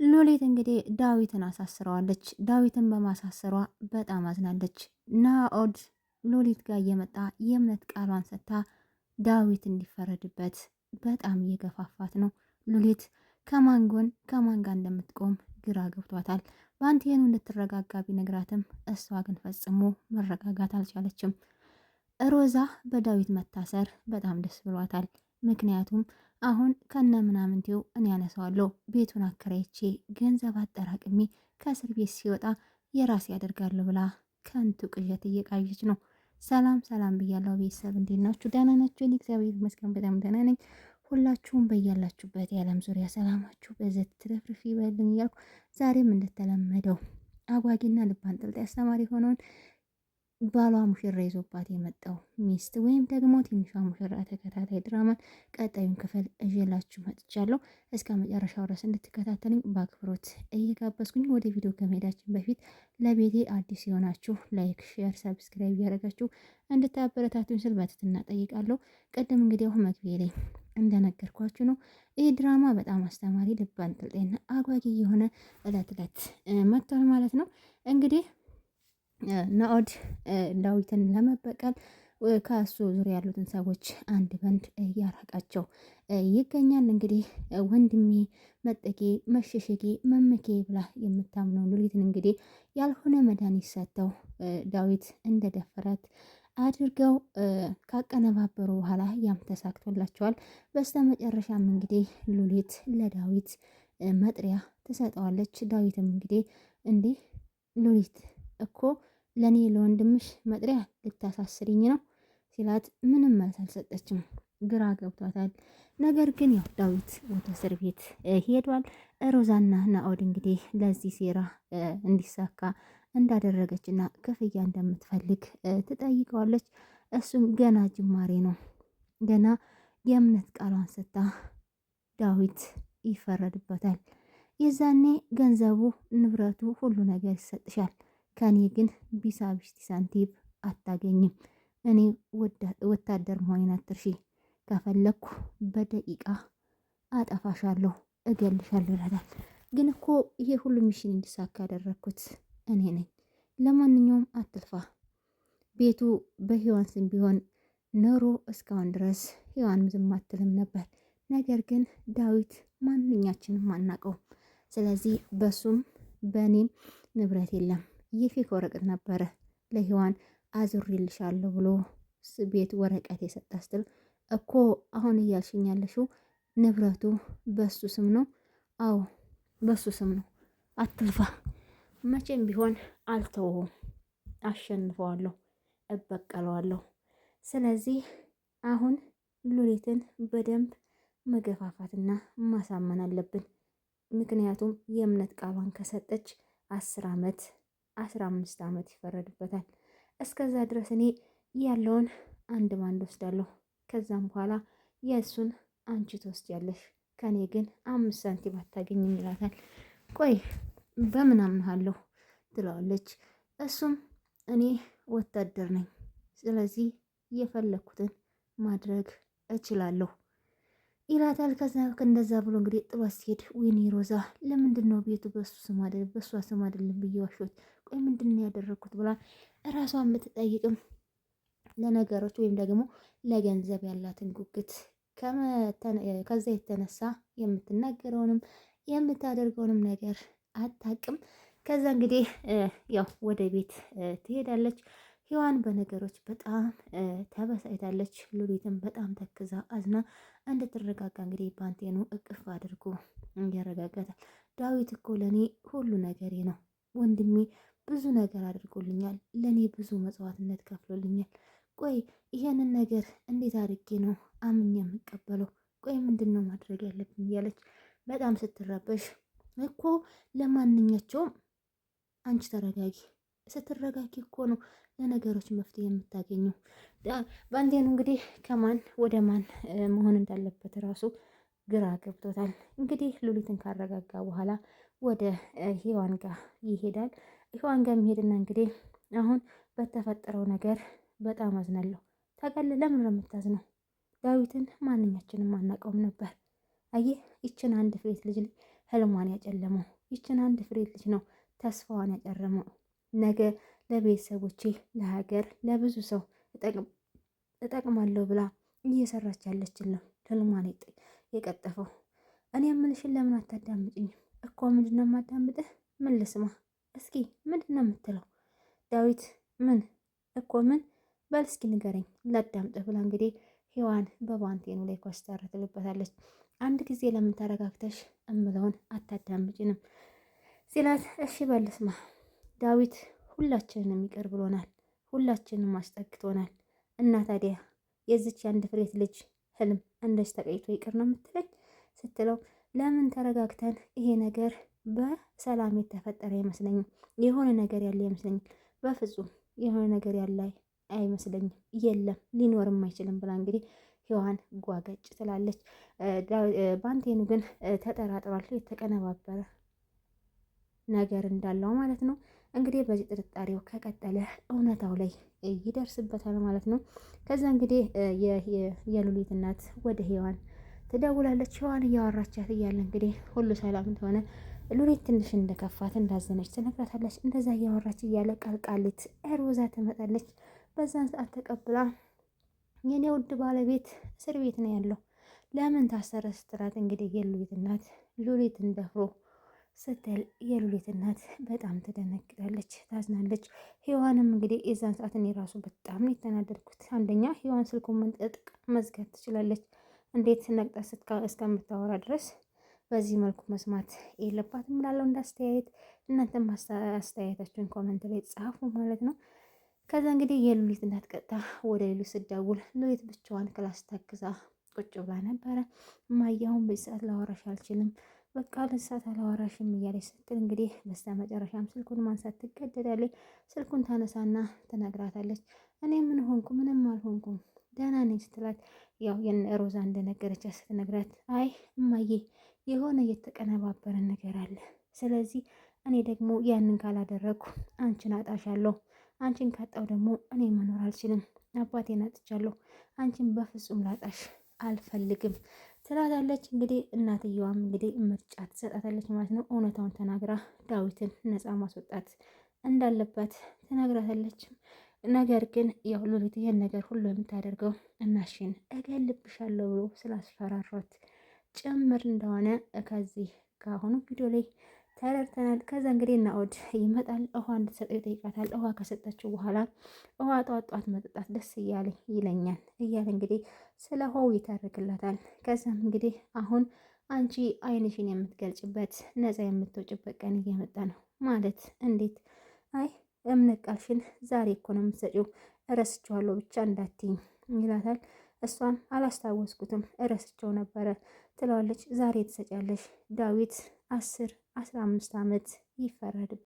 ሉሊት እንግዲህ ዳዊትን አሳስረዋለች። ዳዊትን በማሳሰሯ በጣም አዝናለች። ናኦድ ሉሊት ጋር እየመጣ የእምነት ቃሏን ሰጥታ ዳዊት እንዲፈረድበት በጣም እየገፋፋት ነው። ሉሊት ከማን ጎን ከማን ጋር እንደምትቆም ግራ ገብቷታል። ባንቴኑ እንድትረጋጋ ቢነግራትም እሷ ግን ፈጽሞ መረጋጋት አልቻለችም። ሮዛ በዳዊት መታሰር በጣም ደስ ብሏታል። ምክንያቱም አሁን ከነ ምናምንቴው እኔ ያነሳዋለሁ ቤቱን አከራይቼ ገንዘብ አጠራቅሜ ከእስር ቤት ሲወጣ የራሴ ያደርጋለሁ ብላ ከንቱ ቅዠት እየቃዠች ነው። ሰላም ሰላም ብያለሁ ቤተሰብ፣ እንዴት ናችሁ? ደህና ናችሁ? እኔ እግዚአብሔር ይመስገን በጣም ደህና ነኝ። ሁላችሁም በያላችሁበት የዓለም ዙሪያ ሰላማችሁ በዘት ትረፍርፍ ይበልኝ እያልኩ ዛሬም እንደተለመደው አጓጊና ልብ አንጠልጣይ አስተማሪ የሆነውን ባሏ ሙሽራ ይዞባት የመጣው ሚስት ወይም ደግሞ ትንሿ ሙሽራ ተከታታይ ድራማን ቀጣዩን ክፍል እዤላችሁ መጥቻለሁ። እስከ መጨረሻው ድረስ እንድትከታተሉኝ በአክብሮት እየጋበዝኩኝ ወደ ቪዲዮ ከመሄዳችን በፊት ለቤቴ አዲስ የሆናችሁ like፣ share፣ subscribe እያደረጋችሁ እንድታበረታቱኝ ስል በትህትና ጠይቃለሁ። ቅድም እንግዲህ አሁን መግቢያ ላይ እንደነገርኳችሁ ነው። ይህ ድራማ በጣም አስተማሪ፣ ልብ አንጠልጣይና አጓጊ የሆነ እለት እለት መጥቷል ማለት ነው እንግዲህ ናኦድ ዳዊትን ለመበቀል ከእሱ ዙሪያ ያሉትን ሰዎች አንድ በንድ እያራቃቸው ይገኛል። እንግዲህ ወንድሜ መጠጌ፣ መሸሸጌ፣ መመኬ ብላ የምታምነው ሉሊትን እንግዲህ ያልሆነ መድኃኒት ሰጥተው ዳዊት እንደደፈራት አድርገው ካቀነባበሩ በኋላ ያም ተሳክቶላቸዋል። በስተመጨረሻም እንግዲህ ሉሊት ለዳዊት መጥሪያ ትሰጠዋለች። ዳዊትም እንግዲህ እንዲህ ሉሊት እኮ ለእኔ ለወንድምሽ መጥሪያ ልታሳስሪኝ ነው ሲላት ምንም መልስ አልሰጠችም። ግራ ገብቷታል። ነገር ግን ያው ዳዊት ወደ እስር ቤት ሄዷል። ሮዛና ናኦድ እንግዲህ ለዚህ ሴራ እንዲሳካ እንዳደረገችና ክፍያ እንደምትፈልግ ትጠይቀዋለች። እሱም ገና ጅማሬ ነው፣ ገና የእምነት ቃሏን ሰጥታ ዳዊት ይፈረድበታል። የዛኔ ገንዘቡ፣ ንብረቱ፣ ሁሉ ነገር ይሰጥሻል ከኔ ግን ቢሳቢስቲ ሳንቲም አታገኝም። እኔ ወታደር መሆኔን አትርሺ። ከፈለግኩ በደቂቃ አጠፋሻለሁ፣ እገልሻለሁ ይላታል። ግን እኮ ይሄ ሁሉ mission እንዲሳካ ያደረግኩት እኔ ነኝ። ለማንኛውም አትልፋ። ቤቱ በሔዋን ስም ቢሆን ኖሮ እስካሁን ድረስ ሔዋንም ዝም አትልም ነበር። ነገር ግን ዳዊት ማንኛችንም አናውቀውም። ስለዚህ በሱም በእኔም ንብረት የለም። የ fake ወረቀት ነበረ ለሔዋን አዙሬልሻለሁ ብሎ ቤት ወረቀት የሰጣ ስትል እኮ አሁን እያልሽኝ ያለሽው ንብረቱ በሱ ስም ነው? አዎ በሱ ስም ነው። አትልፋ፣ መቼም ቢሆን አልተወውም፣ አሸንፈዋለሁ፣ እበቀለዋለሁ። ስለዚህ አሁን ሉሊትን በደንብ መገፋፋትና ማሳመን አለብን። ምክንያቱም የእምነት ቃሏን ከሰጠች 10 ዓመት 15 ዓመት ይፈረድበታል። እስከዛ ድረስ እኔ ያለውን አንድ ባንድ ወስዳለሁ። ከዛም በኋላ የእሱን አንቺ ትወስጃለሽ፣ ከኔ ግን 5 ሳንቲም አታገኝም ይላታል። ቆይ በምን አምንሃለሁ ትለዋለች። እሱም እኔ ወታደር ነኝ፣ ስለዚህ የፈለግኩትን ማድረግ እችላለሁ ይላታል። ከዛ እንደዛ ብሎ እንግዲህ ጥሏት ሲሄድ ወይኔ ሮዛ ለምንድን ነው ቤቱ በሱ ስም አይደለም በእሷ ስም አይደለም ብዬ ዋሾት፣ ቆይ ምንድን ነው ያደረግኩት ብላ እራሷን የምትጠይቅም ለነገሮች ወይም ደግሞ ለገንዘብ ያላትን ጉጉት ከዛ የተነሳ የምትናገረውንም የምታደርገውንም ነገር አታውቅም። ከዛ እንግዲህ ያው ወደ ቤት ትሄዳለች። ሔዋን በነገሮች በጣም ተበሳጭታለች። ሉሊትም በጣም ተክዛ አዝና እንድትረጋጋ እንግዲህ ባንቴኑ እቅፍ አድርጎ ያረጋጋታል። ዳዊት እኮ ለእኔ ሁሉ ነገሬ ነው ወንድሜ፣ ብዙ ነገር አድርጎልኛል፣ ለእኔ ብዙ መጽዋዕትነት ከፍሎልኛል። ቆይ ይሄንን ነገር እንዴት አድርጌ ነው አምኜ የምቀበለው? ቆይ ምንድን ነው ማድረግ ያለብኝ? እያለች በጣም ስትረበሽ እኮ ለማንኛቸውም አንቺ ተረጋጊ ስትረጋጊ እኮ ነው ለነገሮች መፍትሄ የምታገኘው። ባንቴኑ እንግዲህ ከማን ወደ ማን መሆን እንዳለበት ራሱ ግራ ገብቶታል። እንግዲህ ሉሊትን ካረጋጋ በኋላ ወደ ሔዋን ጋር ይሄዳል። ሔዋን ጋር የሚሄድና እንግዲህ አሁን በተፈጠረው ነገር በጣም አዝናለሁ። ታውቃለህ፣ ለምን ነው የምታዝነው? ዳዊትን ማንኛችንም አናውቀውም ነበር። አየህ፣ ይችን አንድ ፍሬት ልጅ ህልሟን ያጨለመው። ይችን አንድ ፍሬ ልጅ ነው ተስፋዋን ያጨለመው። ነገ ለቤተሰቦቼ፣ ለሀገር፣ ለብዙ ሰው እጠቅማለሁ ብላ እየሰራች ያለችን ነው ህልሟን የቀጠፈው። እኔ የምልሽን ለምን አታዳምጭኝም? እኮ ምንድነው የማዳምጥህ? ምን ልስማ እስኪ ምንድነው የምትለው? ዳዊት ምን እኮ ምን በል እስኪ ንገረኝ ላዳምጥህ ብላ እንግዲህ ሔዋን በባንቴኑ ላይ ኮስተር ትልበታለች። አንድ ጊዜ ለምን ተረጋግተሽ እምለውን አታዳምጭንም ሲላት፣ እሺ በል ስማ ዳዊት ሁላችንንም ይቅር ብሎናል፣ ሁላችንንም አስጠግቶናል። እና ታዲያ የዚች የአንድ ፍሬት ልጅ ህልም እንደዚህ ተቀይቶ ይቅር ነው የምትለኝ ስትለው፣ ለምን ተረጋግተን ይሄ ነገር በሰላም የተፈጠረ አይመስለኝም፣ የሆነ ነገር ያለ አይመስለኝም፣ በፍጹም የሆነ ነገር ያለ አይመስለኝም፣ የለም ሊኖርም አይችልም ብላ እንግዲህ ሔዋን ጓገጭ ትላለች። ባንቴኑ ግን ተጠራጥሯል፣ የተቀነባበረ ነገር እንዳለው ማለት ነው። እንግዲህ በዚህ ጥርጣሬው ከቀጠለ እውነታው ላይ ይደርስበታል ማለት ነው። ከዛ እንግዲህ የሉሊት እናት ወደ ሔዋን ትደውላለች። ሔዋን እያወራቻት እያለ እንግዲህ ሁሉ ሰላም እንደሆነ ሉሊት ትንሽ እንደከፋት እንዳዘነች ትነግራታለች። እንደዛ እያወራች እያለ ቀልቃሊት ሮዛ ትመጣለች። በዛን ሰዓት ተቀብላ የኔ ውድ ባለቤት እስር ቤት ነው ያለው ለምን ታሰረ ስትላት እንግዲህ የሉሊት እናት ሉሊትን ደፍሮ ስትል የሉሊት እናት በጣም ትደነግጣለች፣ ታዝናለች። ሔዋንም እንግዲህ የዛን ሰዓት እኔ ራሱ በጣም ነው የተናደድኩት። አንደኛ ሔዋን ስልኩን መንጠቅ መዝጋት ትችላለች። እንዴት ነቅጣ እስከምታወራ ድረስ በዚህ መልኩ መስማት የለባትም እላለሁ እንዳስተያየት። እናንተም አስተያየታችሁን comment ላይ ጻፉ ማለት ነው። ከዛ እንግዲህ የሉሊት እናት ቀጥታ ወደ ሉሊት ስትደውል ሉሊት ብቻዋን class ተክዛ ቁጭ ብላ ነበረ። እማዬ አሁን በዚህ ሰዓት ላወራሽ አልችልም፣ በቃ ለሰዓት አላወራሽም እያለች ስትል እንግዲህ በስተ መጨረሻም ስልኩን ማንሳት ትገደዳለች። ስልኩን ታነሳና ትነግራታለች። እኔ ምን ሆንኩ? ምንም አልሆንኩም ደህና ነኝ ስትላት ያው የነ ሮዛ እንደነገረቻት ስትነግራት አይ እማዬ የሆነ የተቀነባበረ ነገር አለ። ስለዚህ እኔ ደግሞ ያንን ካላደረግኩ አንቺን አጣሻለሁ። አንቺን ካጣው ደግሞ እኔ መኖር አልችልም። አባቴን አጥቻለሁ። አንቺን በፍጹም ላጣሽ አልፈልግም ትላታለች። እንግዲህ እናትየዋም እንግዲህ ምርጫ ትሰጣታለች ማለት ነው። እውነታውን ተናግራ ዳዊትን ነፃ ማስወጣት እንዳለባት ትነግራታለች። ነገር ግን ያው ሉሊት ይህን ነገር ሁሉ የምታደርገው እናሽን እገልብሻለሁ ብሎ ስላስፈራሯት ጭምር እንደሆነ ከዚህ ከአሁኑ ቪዲዮ ላይ ተረድተናል። ከዛ እንግዲህ ናኦድ ይመጣል። ውሃ እንድትሰጠው ይጠይቃታል። ውሃ ከሰጠችው በኋላ ውሃ ጧት ጧት መጠጣት ደስ እያለ ይለኛል እያለ እንግዲህ ስለ ውሃው ይተርክላታል። ከዛም እንግዲህ አሁን አንቺ ዓይንሽን የምትገልጭበት ነፃ የምትወጭበት ቀን እየመጣ ነው። ማለት እንዴት? አይ እምነት ቃልሽን ዛሬ እኮ ነው የምትሰጪው፣ እረስቸዋለሁ ብቻ እንዳትይኝ ይላታል። እሷም አላስታወስኩትም እረስቸው ነበረ ትለዋለች። ዛሬ ትሰጫለሽ ዳዊት 10 15 ዓመት ይፈረድበታል።